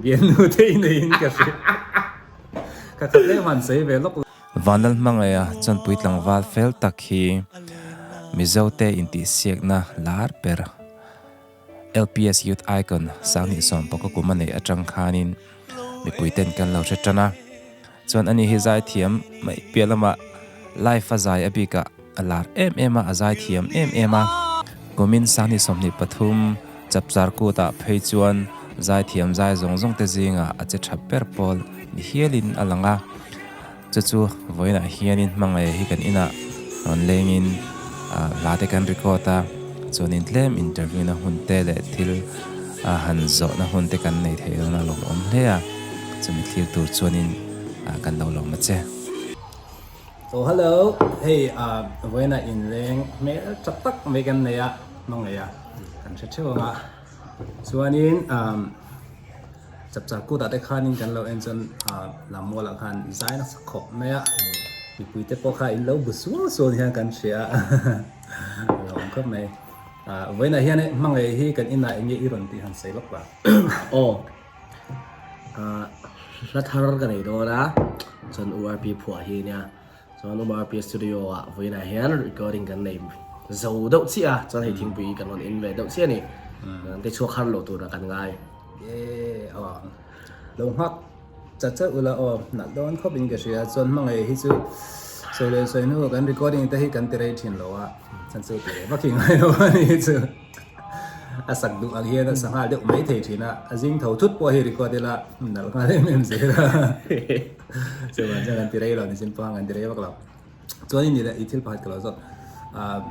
Bialnu te i neiin ka hria. Ka khat leh hman sawi ve lawk lo. Vanlalhmangaia chuanpui tlangval fel tak hi Mizote intihsiakna lar ber LPS Youth Icon 2010 pawh ka kum a neih atang khanin mipuiten kan lo hre tan a. Chuan ani hi zaithiam mai piah lamah live a zai a bikah a lar em em a, a zaithiam em em a. Kumin 2023 Chapchar kutah phei chuan zaithiam zai zawng zawng te zingah a che tha ber pawl ni hialin a lang a. Chu chu vawiinah hianin hmangaih hi kan inah rawn lengin hla te kan record a, chuanin tlem interview na hun te leh thil han zawhna hun te kan nei thei dawn a lawmawm hle a, chumi thlir tur chuanin kan lo lawm a che. Oh hello, hei vawiinah inleng hmel tha tak mai kan nei a, hmangaih a kan hre theuh ang a, chuanin. Chapchar kutah te khanin kan lo en chuan Lammualah khan zai nasa khawp mai a, mipui te pawh kha in lo bu sual sual hian kan hria a, a lo awm khawp mai. Vawiinah hian hmangaih hi kan inah eng nge i rawn tih han sawi lawk la? Aw, hla thar ka nei dawn a, chuan URP phuah hi nia, chuan URP studio ah vawiinah hian recording kan nei zo deuh chiah a, chuan hei thingpui kan rawn in ve deuh chiah a ni, te chhuak har lo turah kan ngai. Ye aw lo nghak chat chat ula aw nalh dawn khawp in ka hria chuan hmangaih hi chu sawi leh sawi hnu kan recording te hi kan ti rei thin lo a chan chu ti vak hi ngai lo a ni chu a sak duh ang hian a sa nghal deuh mai thei thin a a zing tho thut pawh hi record ila nalh nghal em em zel a chuan chuan kan ti rei lo nichin pawh kan ti rei vak lo chuan i ni leh i thil pakhat ka lo zawt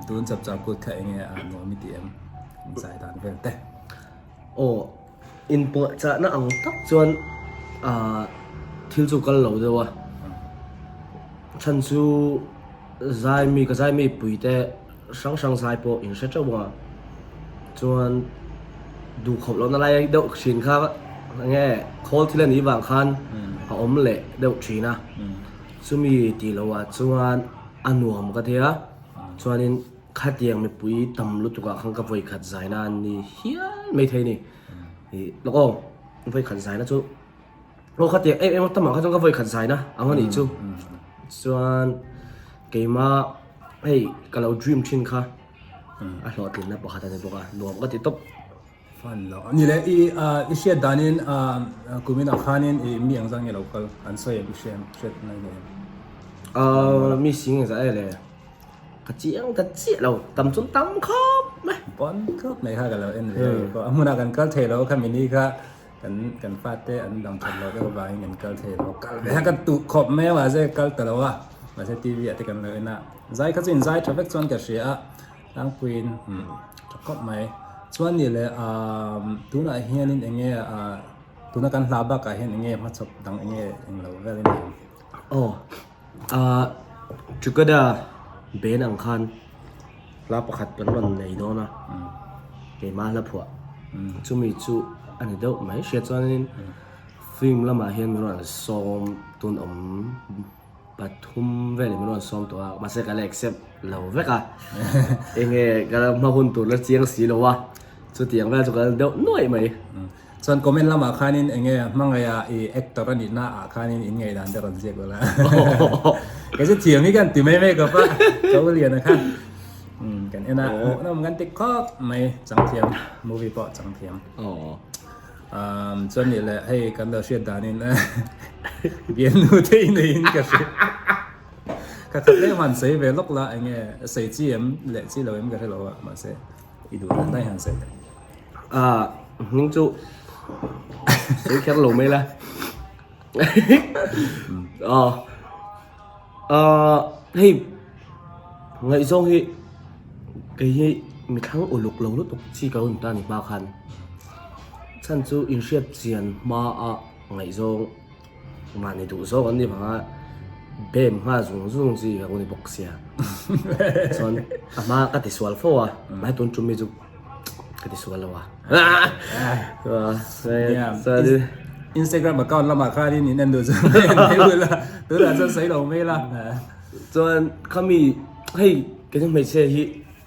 tun chap chap kut kha enge a nuam i ti em zai dan vel te. Aw, inpuahchahna ang tak chuan ah thil chu kal lo deuh a, chhan chu zai mi ka zai mi pui te hrang hrang zai pawh in hre teuh a, chuan duhkhawp lohna lai deuh thin kha enge khawl thil a nih vang khan a awm leh deuh thin a, chumi tih loh ah chuan a nuam ka ti a, chuanin. Khatiang mipui tam lutuk ah khan ka vawi khat zaina an ni hial mai thei a ni. Ih lawk aw, vawi khat zaina chu aw khatiang em em tam ah kha chuan ka vawi khat zaina ang a nih chu. Chuan keimah hei ka lo dream thin kha a hlawhtlinna pakhat a ni bawk a, nuam ka ti tawp. Fan lo. Ni le i i hriat danin kumin ah khanin i mi ang zan nge lo kal an sawi em i hria em hriat nai nei em? Mi sing engzah e le. Ka chiang ta chiah lo, tam chuan tam khawp mai. Pawn khawp mai kha ka lo en ve a pawh. A hmunah kan kal thei lo kha mini kha kan kan fate an dang that lo deuh avangin kan kal thei lo. Kal ve kha ka tuh khawp mai a mahse kal ta lo a, mahse TV ah te kan lo en a. Zai kha chu in zai tha vek chuan ka hria a, tlangpuiin umm tha khawp mai. Chuan ni leh aaa tunah hianin eng nge aaa tuna kan hla bakah hian eng nge hmachhawp dang eng nge englo velin a awm? Aw. Ahh Chukada ben ang khan hla pakhat kan rawn nei dawn a, keimah hla phuah chumi chu a ni deuh mai hriat chuanin film lamah hian min rawn sawm tun awm pathum velin min rawn sawm tawh a mahse ka la accept lo vek a enge ka la hma hun tur la chiang si lo a chutiang vel chu ka la deuh nuaih mai. Chuan comment lamah khanin enge hmangaih i actor a nihna ah khanin in ngaihdan te rawn ziak ula. Kei chu thiam hi kan ti mai mai kawp a, ka u Liana kha kan en a, hmuhnawm kan ti khawp mai, chang thiam, movie pawh chang thiam. Chuan nih leh hei kan lo hriat danin bialnu te i neiin ka hria. Ka khat leh han sawi ve lawk la enge sawi chi em leh chi lo em ka hre lo a mahse i duh dan daih han sawi teh. Ah hming chu sawi kher lo mai la ah ah hei ngaihzawng hi kei hi mi thlang uluk lo lutuk chi ka rawn ta ni hma khan chhan chu inhriat chian hma a ngaihzawng Mahni duh zawk an ni vang a, bem nghal zung zung chi ka ni bawk sia. Chuan a hma ka ti sual fo a, mahse tun tum hi chu ka ti sual lo a. Instagram account lamah khanin in en duh chuan en mai ula, tunah chuan sawi lo mai la. Chuan khami hei kei chu hmeichhia hi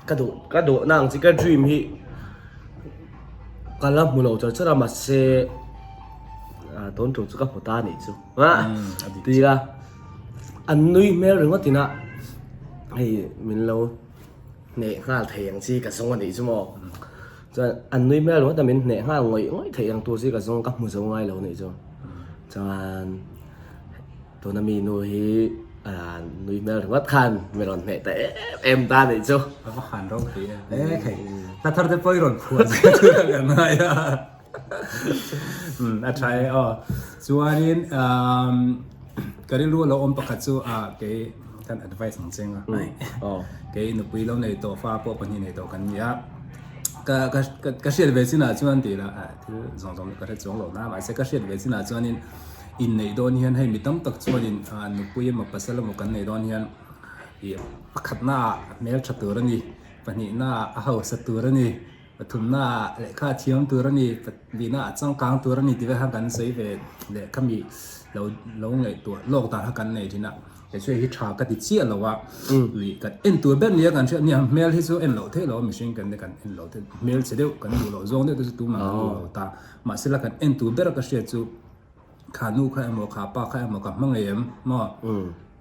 ka duh ka duh na ang chi ka dream hi ka la hmu lo char char a mahse. Tawn ṭum chu ka hmu ta anih chu ti ila an nui hmel ringawt ina hei min lo hneh nghal thei ang chi ka zawng anih chu maw chuan an nui hmel ringawt a min hneh nghal ngawih ngawih theih ang tur chi ka zawng ka hmu zo ngai lo anih chu chuan Tuna mi nu hi nui hmel ringawt khan mi rawn hneh ta em em ta nih chu. A va han ropui em. E khei. Hla thar te pawh i rawn phuah zia chu ka kan ngai a. A tha e aw. Chuanin ka rilru a lo awm pakhat chu a kei kan advice ang cheng a. Kei nupui lo nei tawh fa pawh pahnih nei tawh kan ni a. Ka ka ka hriat ve chinah chuan tih lah thil zawng zawng ka hre chuang lo na mahse ka hriat ve chinah chuanin Inneih dawn hian hei mi tam tak chuanin nupui emaw pasal emaw kan neih dawn hian ih pakhatnaah hmeltha tur a ni, pahnihnaah a hausa tur a ni, pathumnaah lehkha a thiam tur a ni, pahnihnaah a changkang tur a ni tih vel khan kan sawi ve leh kha mi lo lo ngaihtuah lawk dan kha kan nei thin a, kei chu hei hi tha ka ti chiah lo a, ih kan en tur ber nia kan hriat nia hmel hi chu en loh theih lo a mihring kan kan en loh theih hmel chhe deuh kan duh loh zawng deuh te chu tumah kan duh lo ta, mahse la kan en tur ber a ka hriat chu. Kha nu kha emaw kha pa kha emaw ka hmangaih em maw?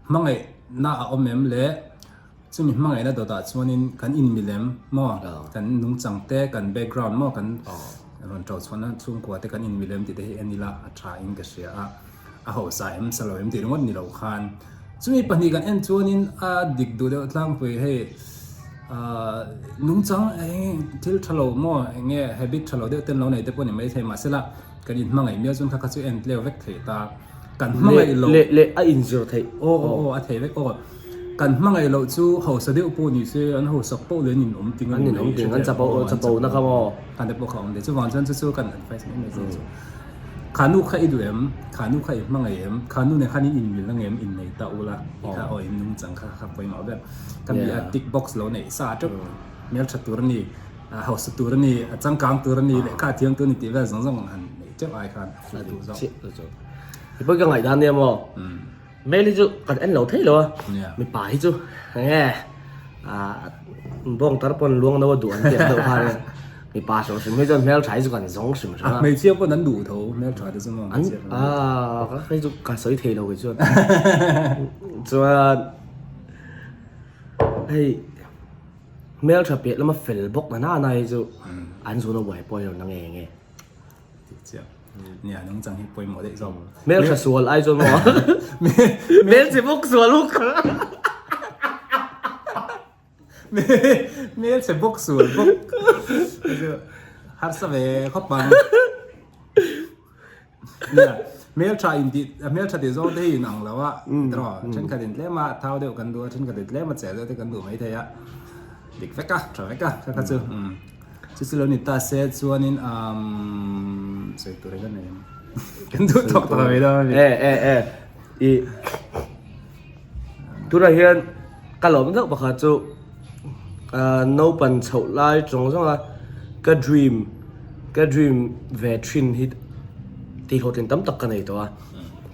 Hmangaihna a awm em le? Chumi hmangaihna dawtah chuanin kan inmil em maw? Kan nungchang te, kan background maw kan rawn ṭo chhuahna chhungkua te kan inmil em tih te hi en ila a ṭha in ka hria a, a hausa em sa lo em tih ringawt ni lo khan. Chumi pahnih kan en chuanin a dik duh deuh tlangpui hei nungchang eng thil ṭha lo maw eng nge habit ṭha lo deuh ten lo nei te pawh ni maithei mahsela, Kan inhmangaih mial chuan kha kha chu en tleu vek theih ta. Kan hmangaih loh. Leh leh a inzir theih. Aw aw aw a thei vek aw. Kan hmangaih loh chu hausa deuh pawh ni se an hausak poh leh an inawm ting a ni mai. An inawm ting an chapo chapo na kha maw. Khan te pawh kha awm thei. Chuvang chuan chu chu kan advice mai mai chu. Kha nu kha i duh em? Kha nu kha i hmangaih em? Kha nu nen khan in inmil ang em? Innei ta ula i kha aw in nungchang kha kha pawimawh ber. Ka mi a tick box lo neih sa teuh hmeltha tur a ni. A hausa tur a ni, a changkang tur a ni, lehkha a thiam tur a ni tih vel zawng zawng han neih teuh ai khan a duh zawk. Ti pawh ka ngaihdan nia maw? Hmel hi chu kan en lo thei lo a, mipa hi chu enge bawng tar pawn luang no a duh an tih ang deuh khan mipa hrim hrim hi chuan hmel tha hi chu kan zawng hrim hrim a. Hmeichhia pawn an duh tho, hmel tha te chu maw hmeichhia pawn an duh tho. Hei chu ka sawi thei lo kei chuan. Chuan hei. Hmeltha piah lama fel bawk na nana hi chu an zun a buai pawh hi na nge nge. Dik chiah. Nia nungchang hi pawimawh daih zawk. Hmeltha sual ai chuan maw. Hmelchhe bawk sual bawk. Hmelchhe bawk sual bawk. Harsa ve khawp ang. Nia, hmeltha in tih, hmeltha tih zawng te hi in ang lo a, tiraw? Thenkhat in tlem a thau deuh kan duh a, thenkhat in tlem a cheh deuh te kan duh maithei a, dik vek a, tha vek a, kha kha chu umm chu chu lo ni ta se chuanin umm sawi tur hi ka nei em? Kan duh tawk tawh mai dawn a ni. E e e i tunah hian ka lawm deuh pakhat chu Naupan chhoh lai zawng zawng a ka dream ka dream ve thin hi tih hlawhtlin tam tak ka nei tawh a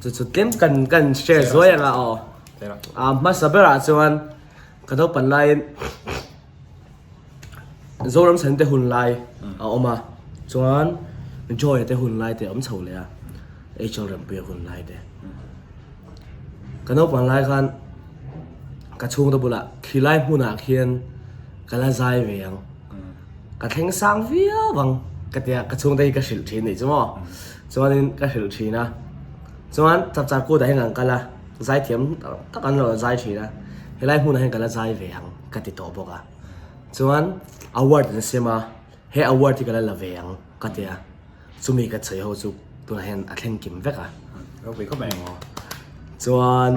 chu chu tlem kan kan share zuai ang a aw a hmasa berah chuan ka naupan laiin Zoram chhan te hun lai a awm a chuan Joy te hun lai te a awm chho leh a H L Rempuia hun lai te. Ka naupang lai khan ka chhungte bulah khilai hmunah khian ka la zai ve ang, ka thleng sang viau ang ka tia ka chhungte hi ka hrilh thin nih chu maw chuanin ka hrilh thin a chuan chapchar kutah hian kan kal a zai thiam tak an lo zai thin a helai hmunah hian ka la zai ve ang ka ti tawh bawk a chuan award an sem a he award hi ka la la ve ang ka tia. Chumi ka chei ho chu tunah hian a thleng kim vek a. Ropui khawp mai maw. Chuan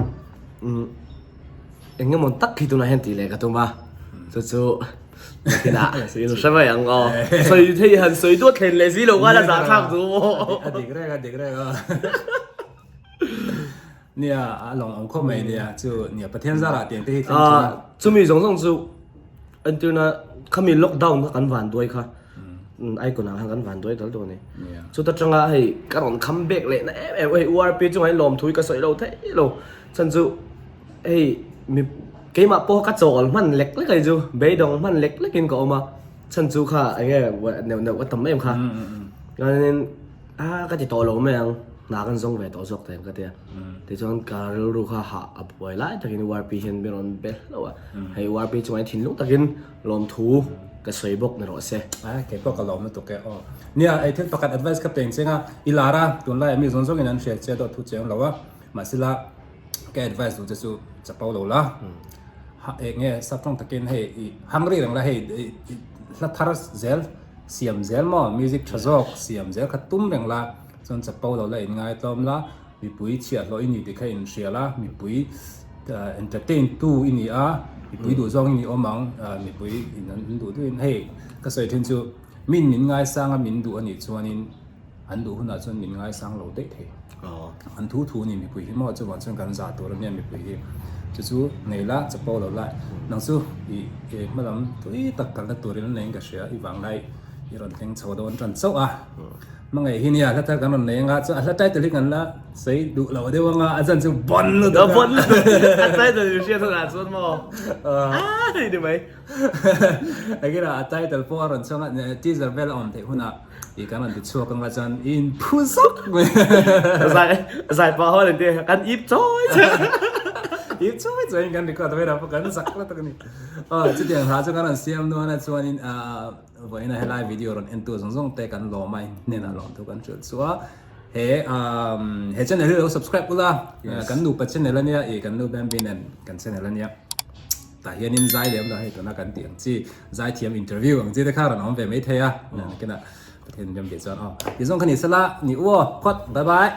eng emaw tak hi tunah hian tih leh ka tum a. Chu chu nakinah in hre mai ang aw. Sawi thei han sawi duat thlen leh si lo khan a zah thlak duh maw. A dik reng a dik reng a. Nia a lawng awm khawp mai nia chu nia Pathian zarah tiang te hi thleng thin a. Chumi zawng zawng chu entirna khami lockdown kha kan van duai kha. Icon ah khan kan van duai dal dawn a ni. Chuta tanga hei ka rawn kham bek leh na em em hei URP chungah hian lawmthu hi ka sawi lo thei lo. Chhan chu hei mi keimah pawh ka chawl hman lek lek a ni chu beidawng hman lek lek in ka awm a. Chhan chu kha eng nge neuh neuh ka tam em kha. Chuanin a ka ti tawh lo mai ang. Hna kan zawng ve tawh zawk thei ang ka tia. Tichuan ka rilru kha hah a buai lai takin URP hian min rawn be hlauh a. Hei URP chungah hian thinlung takin lawmthu ka sawi bawk ni rawh se. Ai kei pawh ka lawm lutuk e aw. Nia ei thil pakhat advice ka peng cheng a, i lar a, tunlaiah mi zawng zawngin an hriat che dawt thu cheng lo a, mahsela ka advice duh che chu chapo lo la, ha eng nge saptawng takin hei i hungry reng la hei i hla thar zel siam zel maw music tha zawk siam zel kha tum reng la, Chuan chapo lo la in ngaitlawm la, mipui chhiahhlawh i ni tih kha in hria la, mipui entertain tu i ni a, mipui duh zawng i ni awm ang, mipui in an duh duhin hei ka sawi thin chu min min ngaisang a min duh a nih chuanin an duh hunah chuan min ngaisang lo daih thei. An thu thu a ni mipui hi maw chuvang chuan kan zah tur a nia mipui hi chu chu nei la chapo lo la nang chu i hmalam tui tak kalna turin a neiin ka hria i vanglai i rawn thleng chho dawn tan chauh a. Hmangaih hi nia hla thar kan rawn nei anga chuan a hla title hi kan la sawi duh loh deuh anga a chan chu bon lutuk a. Bon lutuk a title in hriat hunah chuan maw aaa hei ni mai. Engin a title pawh a rawn chhuak a teaser vel a awm theih hunah ih kan rawn ti chhuak anga chuan i inphu zawk mai. Zai zai pah ho an ti kan ip chawi chawi. Ip chawi chawi in kan record vel a pawh kan zak lutuk a ni. Aw chutiang hla chu kan rawn siam dawn a chuanin aaa. Vawiina helai video rawn entu zawng zawng te kan lawm a, hnenah lawm thu kan hrilh chu a. He he channel hi lo subscribe ula, kan nupa channel ania, ih kan nu Bambi nen kan channel ania. Tah hianin zai lem lo hei tuna kan tih ang chi, zai thiam interview ang chi te kha rawn awm ve mai thei a. Nakinah Pathian in rem tih chuan aw. Tih zawng kha ni sela, ni u aw, phawt, bye bye.